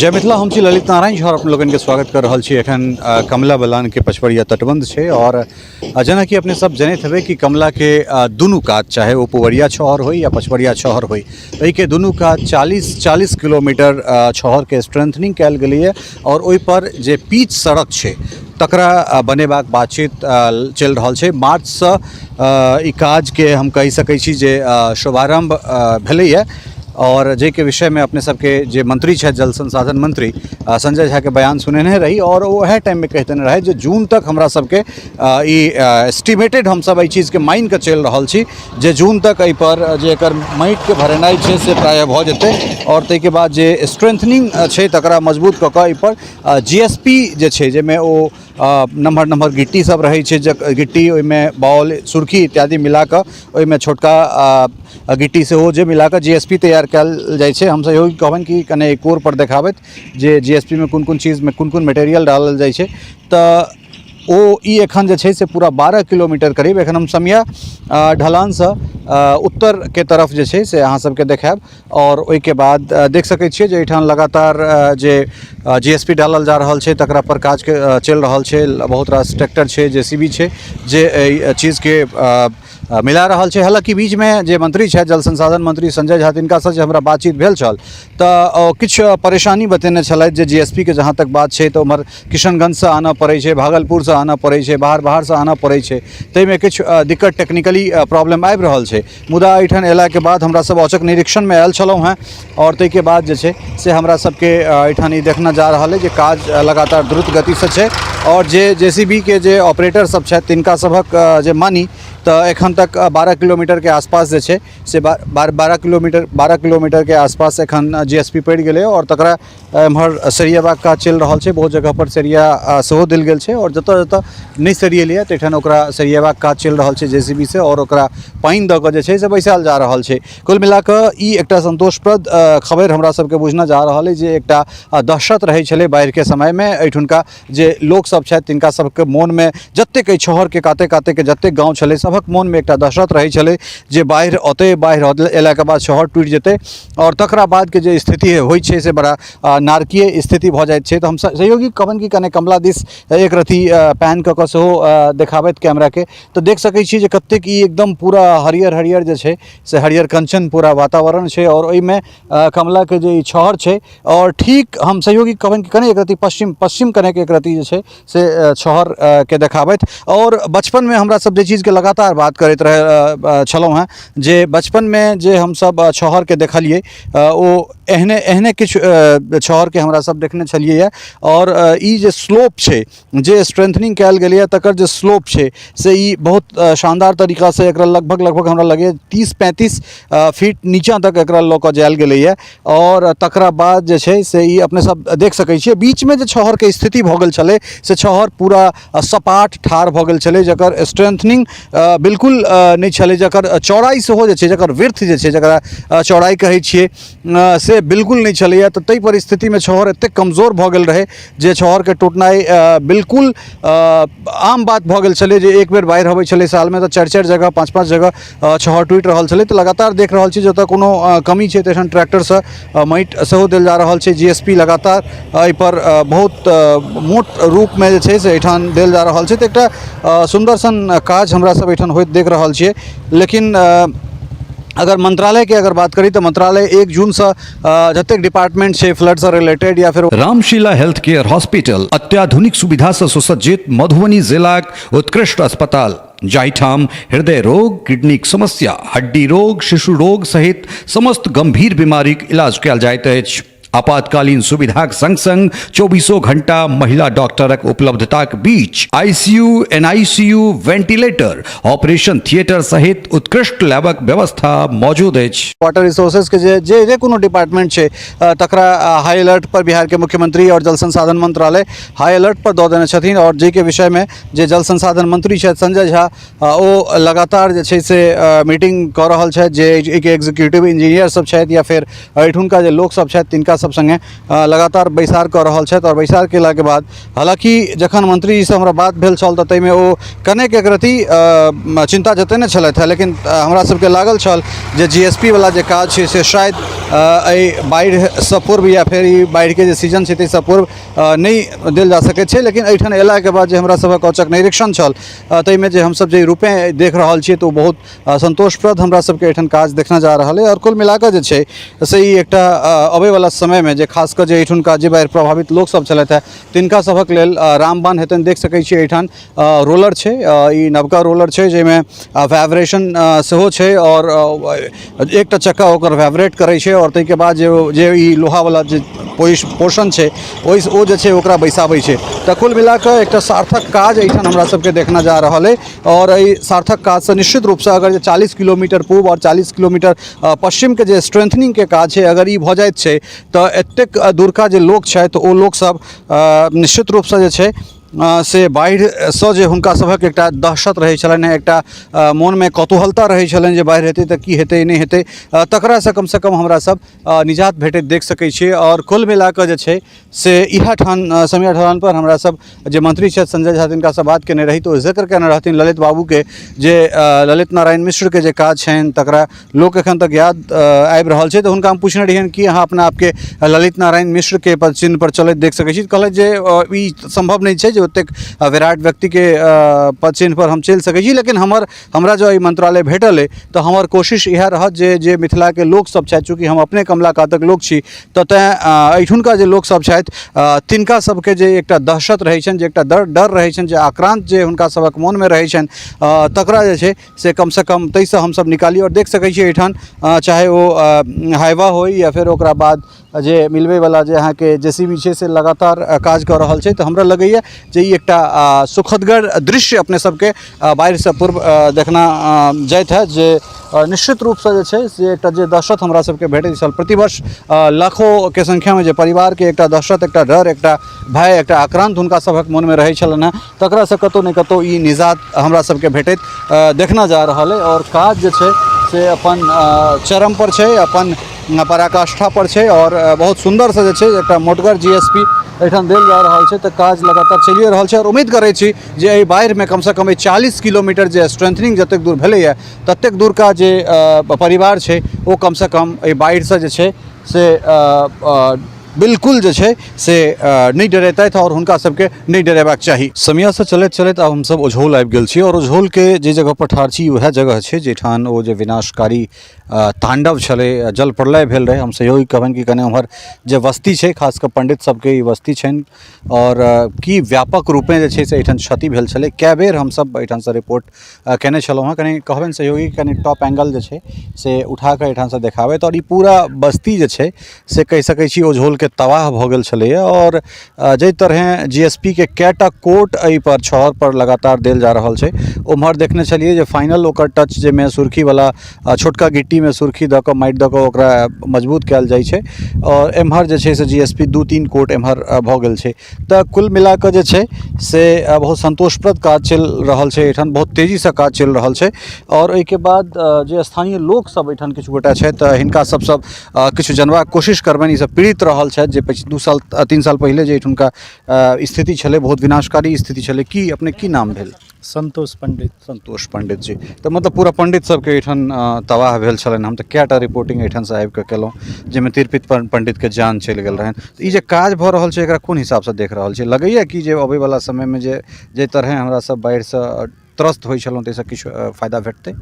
जय मिथिला। हम छी ललित नारायण झा और अपने लोगन के स्वागत कर रहल छी। एखन कमला बलान के पचपड़िया तटबंध छै और जेनाकि अपने सब जनैत हेबै कि कमला के दुनू कात, चाहे ओ पुवरिया छहर होय या पचपड़िया छहर होय, एहिके दुनू कात 40-40 किलोमीटर छहर के स्ट्रेंथनिंग कयल गेलैए और ओहिपर जे पीच सड़क छै तकरा बनेबाक बातचीत चलि रहल छै। मार्चसँ ई काजके हम कहि सकै छी जे शुभारम्भ भेलैए और जाहिके विषयमे अपने सबके जे मंत्री छथि, जल संसाधन मंत्री संजय झाके बयान सुनेने रही और ओ वएह टाइममे कहि देने रहै जे जून तक हमरा सबके ई एस्टिमेटेड हमसब एहि चीजके मानिकऽ चलि रहल छी जे जून तक एहिपर जे एकर माटिके भरेनाइ छै से प्रायः भऽ जेतै और ताहिके बाद जे स्ट्रेंथनिंग छै तकरा मजबूत कऽ कऽ एहिपर GSP जे छै, जाहिमे ओ नम्हर नम्हर गिट्टी सब रहै छै, जे गिट्टी ओहिमे बॉल सुर्खी इत्यादि मिलाकऽ ओहिमे छोटका गिट्टी सेहो जे मिलाकऽ GSP तैयार कयल जाइ छै। हमसब इहो कहबनि कि कने एक कोर पर देखाबैत जे GSP मे कोन कोन चीजमे कोन कोन मटेरियल डालल जाइ छै। तऽ ओ ई एखन जे छै से पूरा 12 किलोमीटर करीब एखन हम समिया ढलानसँ उत्तरके तरफ जे छै से अहाँ सबके देखायब और ओहिके बाद देख सकै छियै जे एहिठाम लगातार जे GSP डालल जा रहल छै तकरा पर काजके चलि रहल छै। बहुत रास ट्रैक्टर छै, JCB छै जे एहि चीजके मिला रहल छै। हालाँकि बीचमे जे मंत्री छथि, जल संसाधन मंत्री संजय झा, तिनकासँ जे हमरा बातचीत भेल छल तऽ किछु परेशानी बतेने छलथि जे GSP के जहाँ तक बात छै तऽ उम्हर किशनगंजसँ आनऽ पड़ै छै, भागलपुरसँ आनऽ पड़ै छै, बाहर बाहरसँ आनऽ पड़ै छै, ताहिमे किछु दिक्कत टेक्निकली प्रॉब्लम आबि रहल छै। मुदा एहिठाम अयलाके बाद हमरा सब औचक निरीक्षणमे आयल छलहुँ हेँ आओर ताहिके बाद जे छै से हमरा सबके एहिठाम ई देखना जा रहल अइ जे काज लगातार द्रुत गतिसँ छै और जे JCB के जे ऑपरेटर सब छथि तिनका सभक जे मानी तऽ एखन तक 12 किलोमीटरके आसपास जे छै से 12 किलोमीटरके आसपास एखन GSP पड़ि गेलै और तकरा एम्हर सरियेबाक काज चलि रहल छै। बहुत जगह पर सरिया सेहो देल गेल छै और जतऽ जतऽ नहि सरियेलैए तैठाम ओकरा सरियेबाक काज चलि रहल छै JCB से और ओकरा पानि दऽ कऽ जे छै से बैसायल जा रहल छै। कुल मिलाकऽ ई एकटा संतोषप्रद खबरि हमरा सबके बुझना जा रहल अइ जे एकटा दहशत रहै छलै बाढ़िके समयमे। एहिठुनका जे लोकसब छथि तिनका सबके मोनमे जतेक एहि छहरके काते कातेके जतेक गाँव छलै सभक मोनमे एकटा दहशत रहै छलै जे बाढ़ि औतै, बाढ़ि अयलाके बाद छहर टूटि जेतै और तकरा बादके जे स्थिति होइ छै से बड़ा नारकीय स्थिति भऽ जाइत छै। तऽ हम सहयोगी कहबनि कि कने कमला दिस एक रति पैन कऽ कऽ सेहो देखाबैत कैमराके, तऽ देख सकै छी जे कतेक ई एकदम पूरा हरियर हरियर जे छै से हरियर कंचन पूरा वातावरण छै और ओहिमे कमलाके जे ई छहर छै और ठीक हम सहयोगी कहबनि कि कने एक रति पश्चिम पश्चिम कनेक एक रति जे छै से छहर के देखाबैत। और बचपनमे हमरा सब जे चीजके लगातार बात करैत रह छलहुँ हेँ जे बचपनमे जे हमसब छहरके देखलियै ओ एहने एहने किछु छहरके हमरा सब देखने छलियै और ई जे स्लोप छै जे स्ट्रेंथनिंग कयल गेलैए तकर जे स्लोप छै से ई बहुत शानदार तरीकासँ एकरा लगभग लगभग हमरा लगैए 30-35 फीट नीचाँ तक एकरा लऽ कऽ जायल गेलैए और तकरा बाद जे छै से ई अपने सब देख सकै छियै बीचमे जे छहरके स्थिति भऽ गेल छलै से छहर पूरा सपाट ठाढ़ भऽ गेल छलै, जकर स्ट्रेंथनिंग बिल्कुल नहि छलै, जकर चौड़ाइ सेहो जे छै, जकर विर्थ जे छै, जकरा चौड़ाइ कहै छियै से बिल्कुल नहि छलैए। तऽ ताहि परिस्थितिमे छहर एतेक कमजोर भऽ गेल रहै जे छहरके टूटनाइ बिल्कुल आम बात भऽ गेल छलै जे एक बेर बाढ़ि अबै छलै सालमे तऽ 4-4 जगह 5-5 जगह छहर टूटि रहल छलै। तऽ लगातार देख रहल छी जतऽ कोनो कमी छै तखन ट्रैक्टरसँ माटि सेहो देल जा रहल छै। GSP लगातार एहिपर बहुत मोट रूपमे जे छै से एहिठाम देल जा रहल छै। तऽ एकटा सुन्दर सन काज हमरा सब एहिठाम होइत देख रहल छियै। लेकिन अगर मंत्रालयके अगर बात करी तऽ मंत्रालय 1 जूनसँ जतेक डिपार्टमेंट छै फ्लडसँ रिलेटेड या फिर रामशिला हेल्थ केयर हॉस्पिटल अत्याधुनिक सुविधा से सुसज्जित मधुबनी जिलाक उत्कृष्ट अस्पताल, जाहिठाम हृदय रोग, किडनीक समस्या, हड्डी रोग, शिशु रोग सहित समस्त गंभीर बीमारीक इलाज कयल जाइत अछि। आपातकालीन सुविधाक संग संग 24 घंटा महिला डॉक्टरक उपलब्धताक बीच ICU, NICU, ventilator, operation theatre सहित उत्कृष्ट लैबक व्यवस्था मौजूद अछि। वाटर रिसोर्सेज के जे जे जे कोनो डिपार्टमेंट छै तकरा हाई अलर्ट पर बिहार के मुख्यमंत्री और जल संसाधन मंत्रालय हाई अलर्ट पर दऽ देने छथिन और जाहिके विषयमे जे जल संसाधन मंत्री छथि संजय झा ओ लगातार जे छै से मीटिंग कऽ रहल छथि, जे एहिके एग्जीक्यूटिव इंजीनियर सब छथि या फेर एहिठुनका जे लोक सब छथि तिनका सब सङ्गे लगातार बैसार कऽ रहल छथि। आओर बैसार केलाके बाद हालाँकि जखन मंत्रीजीसँ हमरा बात भेल छल तऽ ताहिमे ओ कनेक एक रत्ती चिन्ता जतेने छलथि हेँ, लेकिन हमरा सबके लागल छल जे GSP वला जे काज छै से शायद एहि बाढ़िसँ पूर्व या फेर ई बाढ़िके जे सीजन छै ताहिसँ पूर्व नहि देल जा सकैत छै। लेकिन एहिठाम अयलाके बाद जे हमरा सभक औचक निरीक्षण छल ताहिमे जे हमसब जे रूपे देख रहल छियै तऽ ओ बहुत संतोषप्रद हमरा सबके एहिठाम काज देखना जा रहल अइ। आओर कुल मिलाकऽ जे छै से ई एकटा अबैवला समयमे जे खास कऽ जे एहिठुनका जे बाढ़ि प्रभावित लोकसब छलथि हेँ तिनका सभक लेल रामबाण हेतनि। देख सकै छियै एहिठाम रोलर छै, ई नवका रोलर छै जाहिमे वाइब्रेशन सेहो छै आओर एकटा चक्का ओकर वाइब्रेट करै छै आओर ताहिके बाद जे जे ई लोहावला जे पोर्शन छै ओहि ओ जे छै ओकरा बैसाबै छै। तऽ कुल मिलाकऽ एकटा सार्थक काज एहिठाम हमरा सबके देखना जा रहल अइ। आओर एहि सार्थक काजसँ निश्चित रूपसँ अगर जे 40 किलोमीटर पूर्व आओर 40 किलोमीटर पश्चिमके जे स्ट्रेंथनिंगके काज छै अगर ई भऽ जाइत छै तऽ एतेक दूरका जे लोक छथि ओ लोकसब निश्चित रूपसँ जे छै से बाढ़िसँ जे हुनका सभक एकटा दहशत रहै छलनि हेँ, एकटा मोनमे कौतूहलता रहै छलनि जे बाढ़ि हेतै तऽ की हेतै नहि हेतै, तकरासँ कमसँ कम हमरा सब निजात भेटैत देख सकै छियै। आओर कुल मिलाकऽ जे छै से इएह ठान समिया ढलानपर हमरा सब जे मंत्री छथि संजय झा तिनकासँ बात केने रही तऽ ओ जिक्र केने रहथिन ललित बाबूके जे ललित नारायण मिश्रके जे काज छनि तकरा लोक एखन तक याद आबि रहल छै। तऽ हुनका हम पुछने रहियनि कि अहाँ अपना आपके ललित नारायण मिश्रके पद चिन्हपर चलैत देख सकै छी? कहलथि जे ई सम्भव नहि छै जे ओतेक विराट व्यक्तिके पद चिन्हपर हम चलि सकै छी, लेकिन हमरा जँ ई मंत्रालय भेटल अइ तऽ हमर कोशिश इएह रहत जे जे मिथिलाके लोकसब छथि, चूँकि हम अपने कमला कातक लोक छी तऽ तेँ एहिठुनका जे लोकसब छथि तिनका सबके जे एकटा दहशत रहै छनि, जे एकटा डर रहै छनि, जे आक्रान्त जे हुनका सबक मोनमे रहै छनि तकरा जे छै से कमसँ कम ताहिसँ हमसब निकाली। आओर देख सकै छी एहिठाम चाहे ओ हाइवा होइ या फेर ओकरा बाद जे मिलबैवला जे अहाँके जे सी बी छै से लगातार काज कऽ रहल छै। तऽ हमरा लगैए जे ई एकटा सुखदगर दृश्य अपने सबके बाढ़िसँ पूर्व देखना जाइत हैत जे निश्चित रूपसँ जे छै से एकटा जे दहशत हमरा सबके भेटैत छल प्रतिवर्ष लाखोके संख्यामे जे परिवारके एकटा दहशत, एकटा डर, एकटा भय, एकटा आक्रान्त हुनका सभक मोनमे रहै छलनि हेँ तकरासँ कतहु ने कतहु ई निजात हमरा सबके भेटैत देखना जा रहल अइ। आओर काज जे छै से अपन चरमपर छै, अपन पराकाष्ठापर छै आओर बहुत सुन्दरसँ जे छै एकटा मोटगर GSP एहिठाम देल जा रहल छै। तऽ काज लगातार चलिए रहल छै आओर उम्मीद करै छी जे एहि बाढ़िमे कमसँ कम 40 किलोमीटर जे स्ट्रेंथनिंग जतेक दूर भेलैए ततेक दूरका जे परिवार छै ओ कमसँ कम एहि बाढ़िसँ जे छै से बिल्कुल जे छै से नहि डरेतथि आओर हुनका सबके नहि डरेबाक चाही। समियासँ चलैत चलैत आब हमसब ओझौल आबि गेल छी आओर ओझौलके जे जगहपर ठाढ़ छी उएह जगह छै जाहिठाम ओ जे विनाशकारी ताण्डव छलै, जल प्रलय भेल रहै। हम सहयोगी कहबनि कि कने ओम्हर जे बस्ती छै खास कऽ पण्डित सबके ई बस्ती छनि आओर की व्यापक रूपे जे छै से एहिठाम क्षति भेल छलै। कए बेर हमसब एहिठामसँ रिपोर्ट केने छलहुँ हेँ। कनि कहबनि सहयोगी कनि टॉप एंगल जे छै से उठाकऽ एहिठामसँ देखाबथि। आओर ई पूरा बस्ती जे छै से कहि सकै छी ओझौलके तबाह भऽ गेल छलैए। आओर जाहि तरहेँ GSP के कएटा कोट एहिपर छहरपर लगातार देल जा रहल छै, ओम्हर देखने छलियै जे फाइनल ओकर टच जाहिमे सुर्खीवला छोटका गिट्टीमे सुर्खी दऽ कऽ माटि दऽ कऽ ओकरा मजबूत कयल जाइ छै आओर एम्हर जे छै से GSP 2-3 coat एम्हर भऽ गेल छै। तऽ कुल मिलाकऽ जे छै से बहुत सन्तोषप्रद काज चलि रहल छै एहिठाम, बहुत तेजीसँ काज चलि रहल छै। आओर ओहिके बाद जे स्थानीय लोकसभ एहिठाम किछु गोटा छथि तऽ हिनका सभसँ किछु जनबाक कोशिश करबनि। ईसभ पीड़ित रहल छथि जे 2 साल 3 साल पहिले जे एहिठुनका स्थिति छलै बहुत विनाशकारी स्थिति छलै। की अपने की नाम भेल? संतोष पंडित। संतोष पंडित जी। तऽ मतलब पूरा पंडित सबके एहिठाम तबाह भेल छलनि। हम तऽ कएटा रिपोर्टिंग एहिठामसँ आबि कऽ केलहुँ जाहिमे तिरपित पंडितके जान चलि गेल रहनि। तऽ ई जे काज भऽ रहल छै एकरा कोन हिसाबसँ देख रहल छियै? लगैए कि जे अबैवला समयमे जे जाहि तरहे हमरा सब बाढ़िसँ त्रस्त होइ छलहुँ ताहिसँ किछु फायदा भेटतै?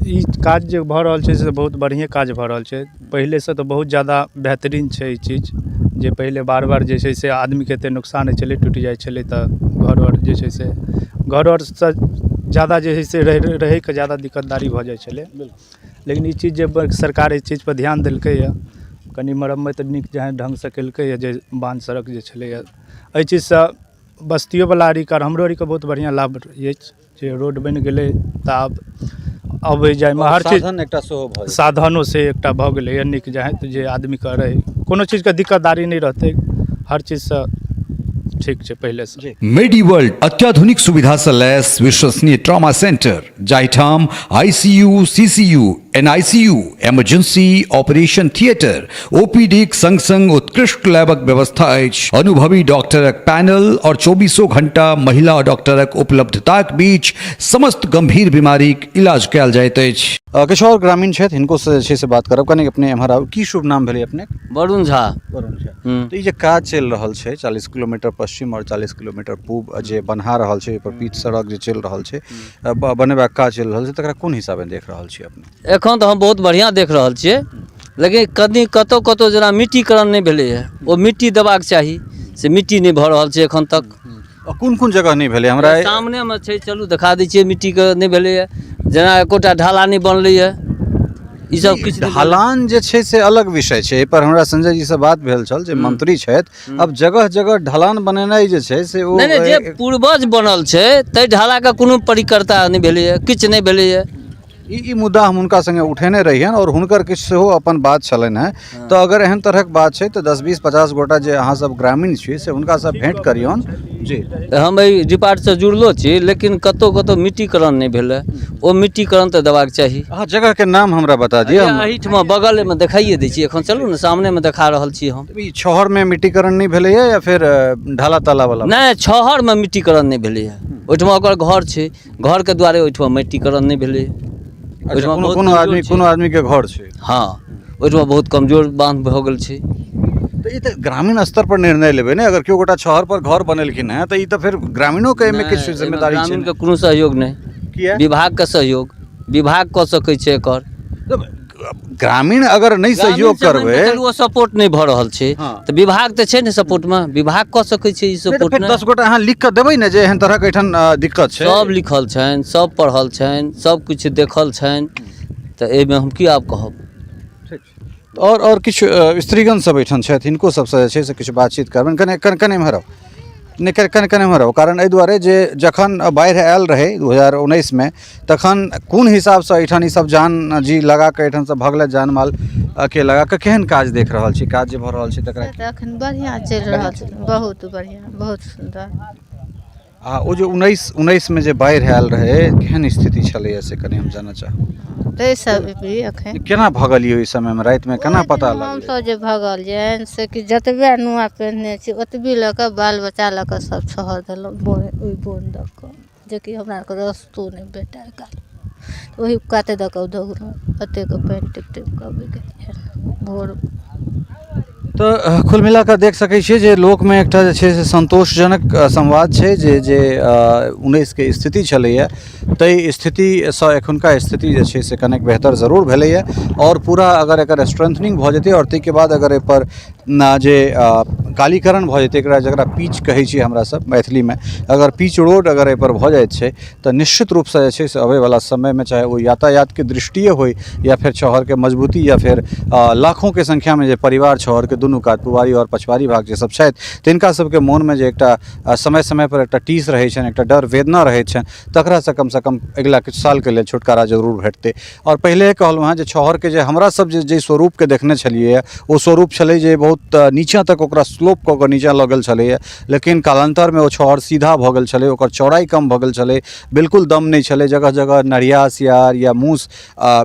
ई काज जे भऽ रहल छै से बहुत बढ़िएँ काज भऽ रहल छै। पहिलेसँ तऽ बहुत जादा बेहतरीन छै ई चीज जे पहिले बार बार जे छै से आदमीके एतेक नुकसान होइ छलै, टूटि जाइ छलै तऽ घर वर जे छै से घर वरसँ जादा जे हइ से रहैके जादा दिक्कतदारी भऽ जाइ छलै। लेकिन ई चीज जे सरकार एहि चीजपर ध्यान देलकैए, कनि मरम्मत नीक जेहन ढङ्गसँ केलकैए जे बान्ह सड़क जे छलैए एहि चीजसँ बस्तियोवला आरीके हमरो आरीके बहुत बढ़िआँ लाभ अछि जे रोड बनि गेलै तऽ आब अबै जाइमे हर चीज साधन एकटा सेहो भऽ जेतै। साधनो से एकटा भऽ गेलैए नीक जहाँत जे आदमीके रहै कोनो चीजके दिक्कतदारी नहि रहतै, हर चीजसँ ठीक छै पहिलेसँ। मेडी वर्ल्ड अत्याधुनिक सुविधा सँ लैस विश्वसनीय ट्रॉमा सेंटर जाहिठाम ICU, CCU, NICU, emergency operation theatre, ओपीडीक संग संग उत्कृष्ट लैबक व्यवस्था अछि। अनुभवी डॉक्टरक पैनल और चौबीसों घंटा महिला डॉक्टरक उपलब्धताक बीच समस्त गंभीर बीमारीक इलाज कयल जाइत अछि। किछु आओर ग्रामीण छथि, हिनको से जे छै से बात करब। कनि अपने एम्हर आउ। की शुभ नाम भेलै अपने? वरुण झा। वरुण झा। तऽ ई जे काज चलि रहल छै, 40 किलोमीटर पश्चिम आओर 40 किलोमीटर पूब जे बन्हा रहल छै, ओहिपर पीच सड़क जे चलि रहल छै, बनेबाक काज चलि रहल छै, तकरा कोन हिसाबे देख रहल छी अपने? एखन तऽ हम बहुत बढ़िआँ देख रहल छियै, लेकिन कनि कतहु कतहु जेना मिट्टीकरण नहि भेलैए, ओ मिट्टी देबाक चाही, से मिट्टी नहि भऽ रहल छै एखन तक। आ कोन कोन जगह नहि भेलै? हमरा सामनेमे छै, चलू देखा दै छियै। मिट्टीके नहि भेलैए, जेना एकोटा ढाला नहि बनलैए, ई सब किछु नहि। ढलान जे छै से अलग विषय छै। एहिपर हमरा संजय जी से बात भेल छल जे मंत्री छथि। अब जगह जगह ढलान बनेनाइ जे छै से ओ नहि नहि, जे पूर्वज बनल छै ताहि ढालाके कोनो परिकर्ता नहि भेलैए, किछु नहि भेलैए। ई मुद्दा हम हुनका संगे उठेने रहियनि आओर हुनकर किछु सेहो अपन बात छलनि हेँ। तऽ अगर एहन तरहक बात छै तऽ 10, 20, 50 गोटा जे अहाँ सब ग्रामीण छी से हुनकासँ भेँट करियौन जी। हम एहि डिपार्टसँ जुड़लो छी, लेकिन कतहु कतहु मिट्टीकरण नहि भेलै, ओ मिट्टीकरण तऽ देबाक चाही। अहाँ जगहके नाम हमरा बता दिअ। एहिठमा बगलेमे देखाइए दै छी एखन, चलू ने, सामनेमे देखा रहल छी हम। ई छहरमे मिट्टीकरण नहि भेलैए या फेर ढाला ताला वाला? नहि, छहरमे मिट्टीकरण नहि भेलैए। ओहिठमा ओकर घर छै, घरके दुआरे ओहिठमा मिट्टीकरण नहि भेलैए। ओहिठमा कोनो कोनो आदमी, कोनो आदमीके घर छै। हँ, ओहिठमा बहुत कमजोर बांध भऽ गेल छै। तऽ ई तऽ ग्रामीण स्तर पर निर्णय लेबै ने। अगर केओ गोटा छहर पर घर बनेलखिन हेँ तऽ ई तऽ फेर ग्रामीणोके एहिमे किछु जिम्मेदारी छै। ग्रामीणके कोनो सहयोग नहि। किया? विभागके सहयोग, विभाग कऽ सकै छै एकर। ग्रामीण अगर नहि सहयोग करबै, ओ सपोर्ट नहि भऽ रहल छै तऽ विभाग तऽ छै ने सपोर्टमे, विभाग कऽ सकै छै ई सपोर्ट। 10 गोटा अहाँ लिख कऽ देबै ने जे एहन तरहक एहिठाम दिक्कत छै। सब लिखल छनि, सब पढ़ल छनि, सब किछु देखल छनि, तऽ एहिमे हम की आब कहब। ठीक छै। आओर किछु स्त्रीगण सब एहिठाम छथि, हिनको सबसँ जे छै से किछु बातचीत करबनि। कने कने कने एम्हर आउ। नहि, कने कने कने एम्हर आउ। कारण एहि दुआरे जे जखन बाढ़ि आयल रहै 2019मे, तखन कोन हिसाबसँ एहिठाम ईसब जान जी लगा कऽ एहिठामसँ भगलथि, जान माल के लगा कऽ केहन काज देख रहल छी, काज जे भऽ रहल छै तकरा? तऽ एखन बढ़िआँ चलि रहल छै, बहुत बढ़िआँ, बहुत सुन्दर। आ ओ जे 19 19मे जे बाढ़ि आयल रहै, केहन स्थिति छलैए से कनि हम जानऽ चाहब। ताहि सब भी एखन केना भगलियै ओहि समयमे? रातिमे केना पता लगलै? हमसब जे भगल जेहन से कि जतबे नुआ पहिरने छी ओतबी लऽ कऽ, बाल बच्चा लऽ कऽ सब छहर देलहुँ बोन, ओहि बोन दऽ कऽ, जेकि हमरा आरके रस्तो नहि भेटै काल, ओहि काते दऽ कऽ दौड़लहुँ। एतेक पानि टिप टिप कऽ अबै गेलियै भोर। तऽ कुल मिला कऽ देख सकै छियै जे लोकमे एकटा जे छै से सन्तोषजनक संवाद छै जे जे 19के स्थिति छलैए ताहि स्थितिसँ एखुनका स्थिति जे छै से कनेक बेहतर जरूर भेलैए। आओर पूरा अगर एकर स्ट्रेंथनिंग भऽ जेतै आओर ताहिके बाद अगर एहिपर जे कालीकरण भऽ जेतै, एकरा जकरा पीच कहै छियै हमरा सब मैथिलीमे, अगर पीच रोड अगर एहिपर भऽ जाइत छै तऽ निश्चित रूपसँ जे छै से अबैवला समयमे चाहे ओ यातायातके दृष्टिए होइ या फेर शहरके मजबूती या फेर लाखोंके संख्यामे जे परिवार शहरके दुनू कात पुबारी आओर पछवारी भाग जे सब छथि, तिनका सबके मोनमे जे एकटा समय समयपर एकटा टीस रहै छनि, एकटा डर वेदना रहै छनि, तकरासँ कमसँ कम अगिला किछु सालके लेल छुटकारा जरूर भेटतै। आओर पहिले कहलहुँ हेँ जे शहरके जे हमरा सब जे जाहि स्वरूपके देखने छलियै, ओ स्वरूप छलै जे बहुत नीचाँ तक ओकरा स्लोप कऽ कऽ नीचाँ लऽ गेल छलैए, लेकिन कालान्तरमे ओ छहर सीधा भऽ गेल छलै, ओकर चौड़ाइ कम भऽ गेल छलै, बिल्कुल दम नहि छलै। जगह जगह नढ़िया सियार या मूस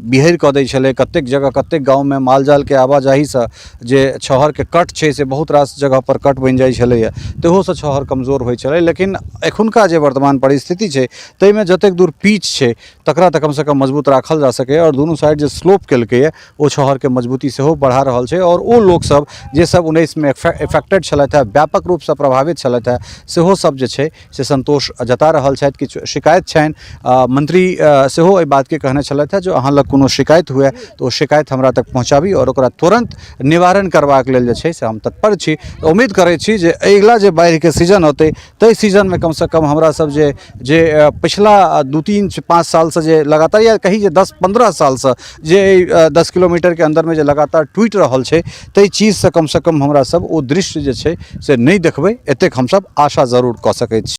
बिहरि कऽ दै छलै। कतेक जगह, कतेक गाँवमे माल जालके आवाजाहीसँ जे छहरके कट छै से बहुत रास जगहपर कट बनि जाइ छलैए, ताहूसँ छहर कमजोर होइ छलै। लेकिन एखुनका जे वर्तमान परिस्थिति छै ताहिमे जतेक दूर पीच छै तकरा तऽ कमसँ कम मजबूत राखल जा सकैए आओर दुनू साइड जे स्लोप केलकैए ओ छहरके मजबूती सेहो बढ़ा रहल छै। आओर ओ लोकसभ जे सब 19मे इफेक्टेड छलथि हेँ, व्यापक रूपसँ प्रभावित छलथि हेँ, सेहो सब जे छै से सन्तोष जता रहल छथि। किछु शिकायत छनि, मंत्री सेहो एहि बातके कहने छलथि हेँ जे अहाँ लग कोनो शिकायत हुए तऽ ओ शिकायत हमरा तक पहुँचाबी आओर ओकरा तुरन्त निवारण करबाक लेल जे छै से हम तत्पर छी। तऽ उम्मीद करै छी जे अगिला जे बाढ़िके सीजन औतै ताहि सीजनमे कमसँ कम हमरा सब जे जे पछिला 2, 3, 5 सालसँ जे लगातार, या कही जे 10, 15 सालसँ जे एहि 10 किलोमीटरके अन्दरमे जे लगातार टूटि रहल छै, ताहि चीजसँ कमसँ कम हमरा सब ओ दृश्य जे छै से नहि देखबै, एतेक हमसब आशा जरूर कऽ सकै छी।